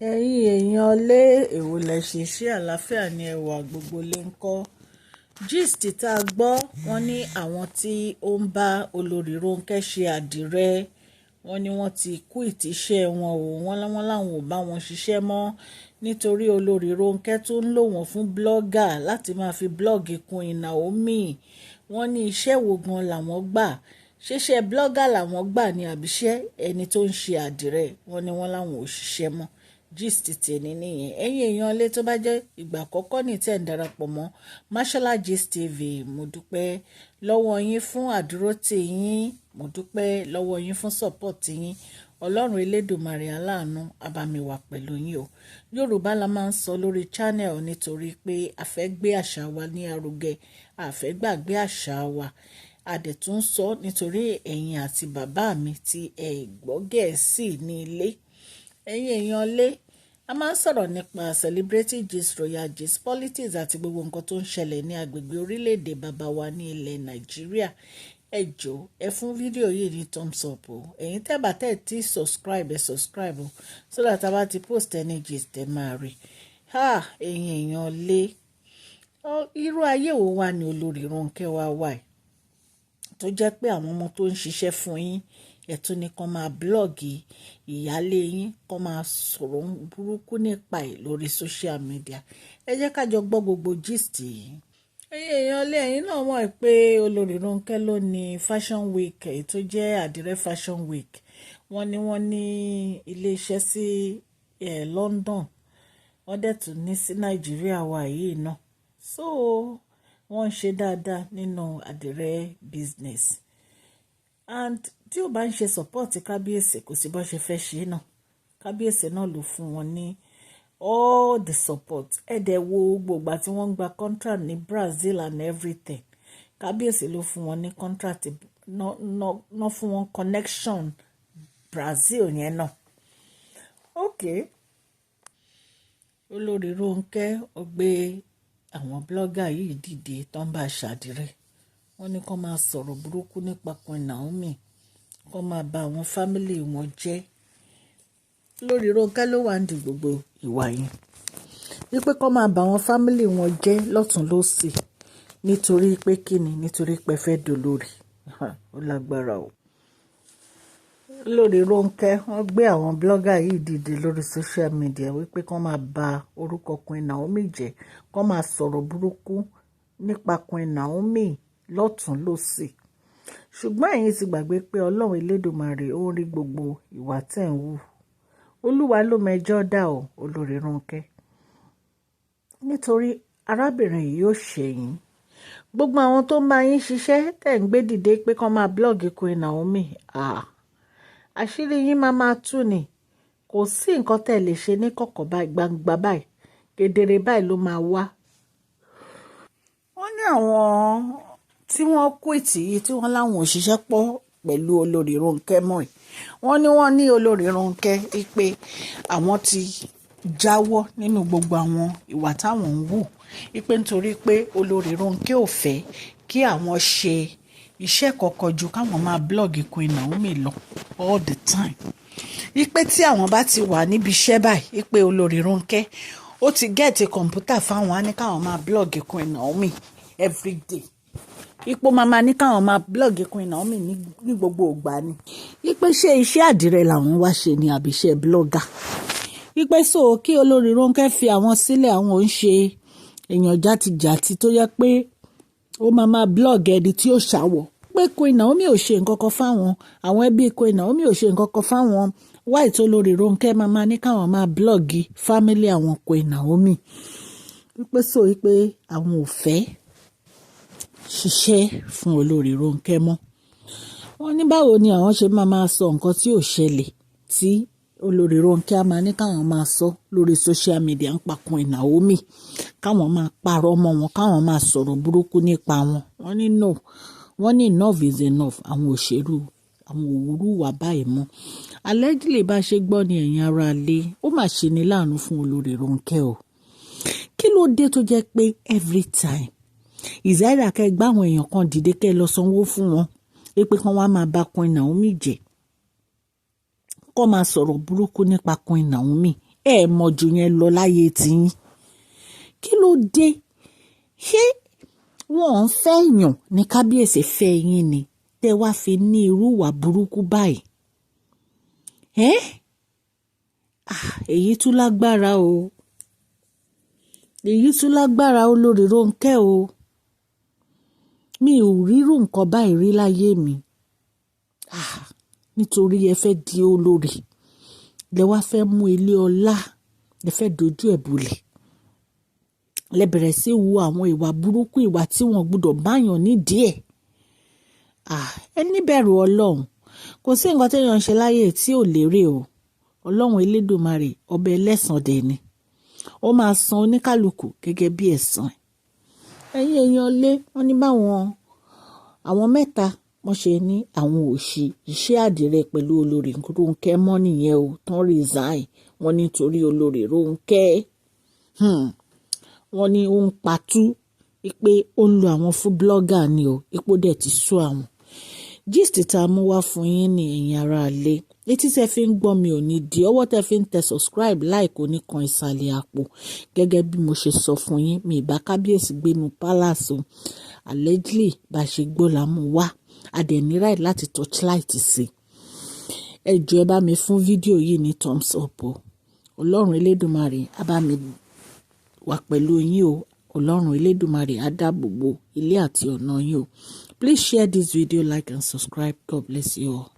Ẹ̀yin èèyàn lé, èwo lẹ ṣe? Ṣé àlàáfíà ni ẹwà gbogbo lè ń kọ́? Gist tá a gbọ́, wọ́n ní àwọn tí ó ń bá olórí Ronke ṣe àdìrẹ, wọ́n ní wọ́n ti quit iṣẹ́ wọn o. Wọ́n láwọn ò bá wọn ṣiṣẹ́ mọ́ nítorí olórí Ronke tó ń lò wọ́n fún blogger láti máa fi blog Queen Naomi. Wọ́n ní iṣẹ́ wo gan làwọn gbà? Ṣé blogger làwọn gbà ní àbíṣẹ́ ẹni tó ń ṣe àdìrẹ? Wọ́n ní wọ́n láwọn ò ṣiṣẹ́ mọ́. Gist tèmi nìyẹn. Ẹ̀yin èèyàn lé, tó bá jẹ́ ìgbà àkọ́kọ́ ní tẹ̀ ń darapọ̀ mọ́ Mashola Gist TV, mo dúpẹ́ lọ́wọ́ yín fún àdúrótì yín, mo dúpẹ́ lọ́wọ́ yín fún support yín. Ọlọ́run Elédùmarè aláàánú á bá mi wà pẹ̀lú yín o. Yorùbá la máa ń sọ lórí channel nítorí pé a fẹ́ gbé àṣà wa ní arugẹ, a fẹ́ gbàgbé àṣà wa. A dẹ̀ tún sọ nítorí ẹ̀yin àti bàbá mi tí ẹ gbọ́ Gẹ̀ẹ́sì ní ilé. Ẹ̀yin èèyàn lé, a máa ń sọ̀rọ̀ nípa celebrity gist, royal gist, politics àti gbogbo nǹkan tó ń ṣẹlẹ̀ ní agbègbè orílẹ̀-èdè bàbá wa ní ilẹ̀ Nàìjíríà. Ẹ jọ̀ọ́, ẹ fún fídíò yìí ní thumbs up o. Ẹ̀yin tẹ́ bá tẹ́ tí subscribe, ẹ subscribe o, so that a bá ti post any gist, ẹ máa rí. Ha, ẹ̀yin èèyàn lé, irú ayé wo wà ní olórí Ronke wá wà tó jẹ́ pé àwọn ọmọ tó ń ṣiṣẹ́ fún yín, ẹ tún ní kán máa blog ìyálé yín, kán máa sọ̀rọ̀ burúkú nípa ẹ̀ lórí social media? Ẹ jẹ́ ká jọ gbọ́ gbogbo gist yìí. Ẹ̀yin èèyàn lé, ẹ̀yin náà mọ̀ pé olórí Ronke ló ní Fashion Week, èyí tó jẹ́ àdìrẹ Fashion Week. Wọ́n ní wọ́n ní iléeṣẹ́ sí London, wọ́n dẹ̀ tún ní sí Nàìjíríà wa yìí náà. So wọ́n ń ṣe dáadáa nínú àdìrẹ business, and tí ó bá ń ṣe support kábíyèsí, kò sí bó ṣe fẹ́ ṣe náà. Kábíyèsí náà ló fún wọn ní all the support. Ẹ dẹ̀ wo gbogbo tí wọ́n ń gba contract ní Brazil and everything, kábíyèsí ló fún wọn ní contract ná fún wọn connection Brazil yẹn náà. Okay, olórí Rónkẹ́ ó gbé àwọn blogger yìí dìde tó ń bá a ṣàdìrẹ. Wọ́n ní kó máa sọ̀rọ̀ burúkú nípa Queen Naomi, kó máa bà àwọn family wọn jẹ́. Lórí Rónkẹ́ ló wà ní gbogbo ìwà yẹn, wípé kó máa bà àwọn family wọn jẹ́ lọ́tún lọ́sì. Nítorí pé kíni? Nítorí pé fẹ́ dolórí. Ó lágbára o. Lórí Rónkẹ́, wọ́n gbé àwọn blogger yìí dìde lórí social media wípé kó máa ba orúkọ Queen Naomi jẹ́, kó máa sọ̀rọ̀ burúkú nípa Queen Naomi lọ́tún lọ́sì. Ṣùgbọ́n ẹ̀yin ti gbàgbé pé Ọlọ́run Elédùmarè ó ń rí gbogbo ìwà tẹ̀ ń hù. Olúwa ló mẹjọ́ dá o, olórí Rónkẹ́, nítorí arábìnrin yìí ó ṣẹ̀yìn. Gbogbo àwọn tó ń bá yín ṣiṣẹ́ tẹ̀ ń gbé dìde pé kó máa blog Queen Naomi, ah, àṣírí yín máa máa tú ni. Kò sí nǹkan tẹ̀ lè ṣe ní kọ̀kọ̀ báyìí, gbangba báyìí, kedere báyìí ló máa wá. Wọ́n ní àwọn tí wọ́n quit yìí, tí wọ́n láwọn ò ṣiṣẹ́ pọ̀ pẹ̀lú olórí Rónkẹ́ mọ́ ẹ̀, wọ́n ní wọ́n ní olórí Rónkẹ́ pé àwọn ti jáwọ́ nínú gbogbo àwọn ìwà táwọn ń hù, wípé nítorí pé olórí Rónkẹ́ ò fẹ́ kí àwọn ṣe iṣẹ́ kankan ju káwọn máa blog Queen Naomi lọ all the time, wípé tí àwọn bá ti wà níbi iṣẹ́ báyìí, wípé olórí Rónkẹ́ ó ti get kọ̀ǹpútà fáwọn, á ní káwọn máa blog Queen Naomi everyday. Ipò màmá ní káwọn máa blog Queen Naomi ní gbogbo ìgbà ni, wípé ṣé iṣẹ́ àdìrẹ làwọn wá ṣe ni àbí iṣẹ́ blogger? Wípé so kí olórí Rónkẹ́ fi àwọn sílẹ̀, àwọn ò ń ṣe èèyàn játijàti tó yẹ pé ó máa máa blog ẹni tí ó ṣàwọ̀, pé Queen Naomi ò ṣe nǹkan kan fáwọn, àwọn ẹbí Queen Naomi ò ṣe nǹkan kan fáwọn. Why tó lórí Rónkẹ́ máa máa ní káwọn máa blog family àwọn Queen Naomi? Wípé so wípé àwọn ò fẹ́ ṣiṣẹ́ fún olórí Rónkẹ́ mọ́. Wọ́n ní báwo ni àwọn ṣe máa máa sọ nǹkan tí ò ṣẹlẹ̀ tí olórí Rónkẹ́ á máa ní káwọn máa sọ lórí social media ń pa Queen Naomi, káwọn máa parọ́ mọ́ wọn, káwọn máa sọ̀rọ̀ burúkú nípa wọn? Wọ́n ní no, wọ́n ní enough is enough. Àwọn òṣèlú àwọn òwúrú wà báyìí mọ́. Allegedly, bá ṣe gbọ́ ní, ẹ̀yin ará ilé, ó mà ṣe ní láàánú fún olórí Rónkẹ́ o. Kí ló dé tó jẹ́ pé every time ìzáìrà kẹ́ gbá àwọn èèyàn kan dìde, kẹ́ lọ sanwó fún wọn pé kán wá máa bá Queen Naomi jẹ́, kó máa sọ̀rọ̀ burúkú nípa Queen Naomi Ẹ mọ̀ jù yẹn lọ láyé tiyín. Kí ló dé? Ṣé wọ́n ń fẹ́ yàn ní kábíyèsí fẹ́ yín ni tẹ́ wá fi ní irú ìwà burúkú báyìí? Ẹ́, èyí tún lágbára o, èyí tún lágbára, olórí Rónkẹ́ o. Mi ò rírú nǹkan báyìí rí láyé mi. Ah, nítorí ẹ fẹ́ di olórí, lẹ wá fẹ́ mú ilé ọlá, lẹ fẹ́ dojú ẹ̀ bolẹ̀, lẹ bẹ̀rẹ̀ sí wu àwọn ìwà burúkú, ìwà tí wọ́n gbọ́dọ̀ báyàn nídìí ẹ̀. Ah, ẹ níbẹ̀rù Ọlọ́run. Kò sí nǹkan téèyàn ń ṣe láyé tí ò lérè o. Ọlọ́run Elédùmarè, ọba ẹlẹ́san dẹ̀ ni. Ó máa san oníkálukú gẹ́gẹ́ bí ẹ̀san. Ẹ̀yin èèyàn lé, wọ́n ní báwọn àwọn mẹ́ta wọ́n ṣe ní àwọn ò ṣe iṣẹ́ àdìrẹ pẹ̀lú olórí Rónkẹ́ mọ́ nìyẹn o, tán resign. Wọ́n nítorí olórí Rónkẹ́, wọ́n ní ó ń patú pé ó ń lo àwọn fún blogger ni o, ipò dẹ̀ ti sú àwọn. Gist tá a mú wá fún yín ní, ẹ̀yin ará ilé. Etí tẹ́ fi ń gbọ́ mi ò ní di, ọwọ́ tẹ́ fi ń tẹ subscribe, like ò ní kan ìsàlẹ̀ àpò. Gẹ́gẹ́ bí mo ṣe sọ fún yín, mi ìbá kábíyèsí gbénu palace o. Allegedly, bá ṣe gbọ́ la mú wá. A dẹ̀ ní right láti torchlight sí. Ẹ jọ̀ọ́, ẹ bá mi fún fídíò yìí ní thumbs up o. Ọlọ́run Elédùmarè á bá mi wà pẹ̀lú yín o. Ọlọ́run Elédùmarè á dáàbò bo ilé àti ọ̀nà yín o. Please share this video, like and subscribe. God bless you all.